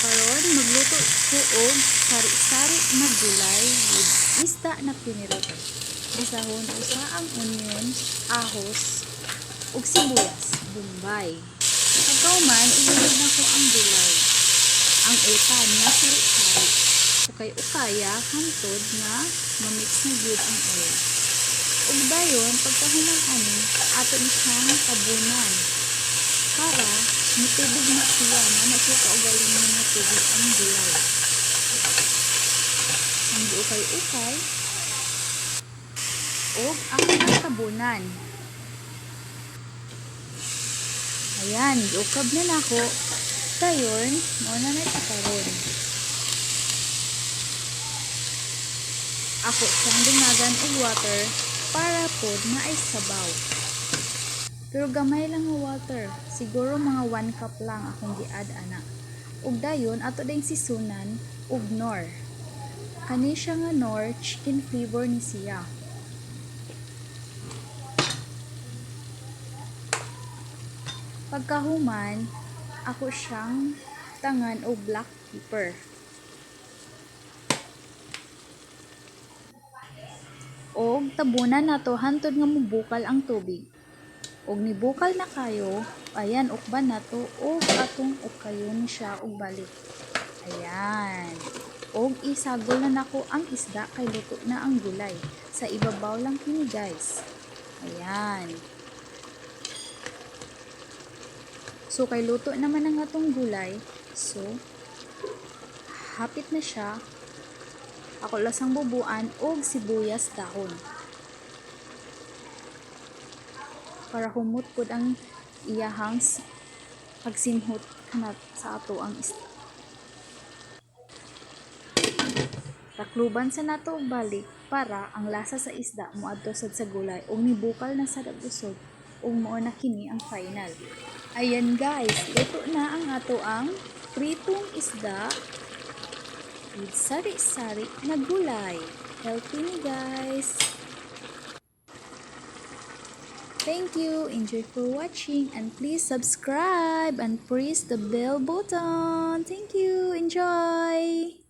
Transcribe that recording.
Karon magluto ko og sari-sari na gulay with isda na pinirito. Gisahon usa ang onion, ahos, ug sibuyas, bombay. Pagkahuman, isulod nako ang gulay. Ang utan nga sari-sari. Ukay-ukaya hantod nga ma-mix na gyud ang oil. Ug dayon pagkahuman ani, ato ni siyang tabunan para mutubig na siya, naa na siya kaugalingon nga tubig ang gulay. Ang giukay-ukay ug ako nang tabunan. Ayan, giukab na nako. Dayon, mao na na siya karon. Ako siyang dungagan og water para pod naay sabaw. Pero gamay lang nga water, siguro mga 1 cup lang akong gi-add ana. Ug dayon ato ding sisunan og Knorr. Kani siya nga Knorr, chicken flavor ni siya. Pagkahuman, ako siyang tangan og black pepper. Og tabunan nato hantod nga mobukal ang tubig. Og nibukal na kayo, ayan, ukban nato og atong ukayon siya og balik. Ayan. Og isagol na nako ang isda kay luto na ang gulay. Sa ibabaw lang kini, guys. Ayan. So kay luto naman ang atong gulay, so hapit na siya. Ako lasang bubuan og sibuyas dahon para humot pud ang iyahang pagsimhot kanat sa ato ang isda. Takluban sa nato og balik para ang lasa sa isda moadto sad sa gulay ug nibukal na sad ang usog ug mao na kini ang final. Ayan guys, luto na ang ato ang pritong isda with sari-sari na gulay. Healthy ni, guys. Thank you. Enjoy for watching and please subscribe and press the bell button. Thank you. Enjoy.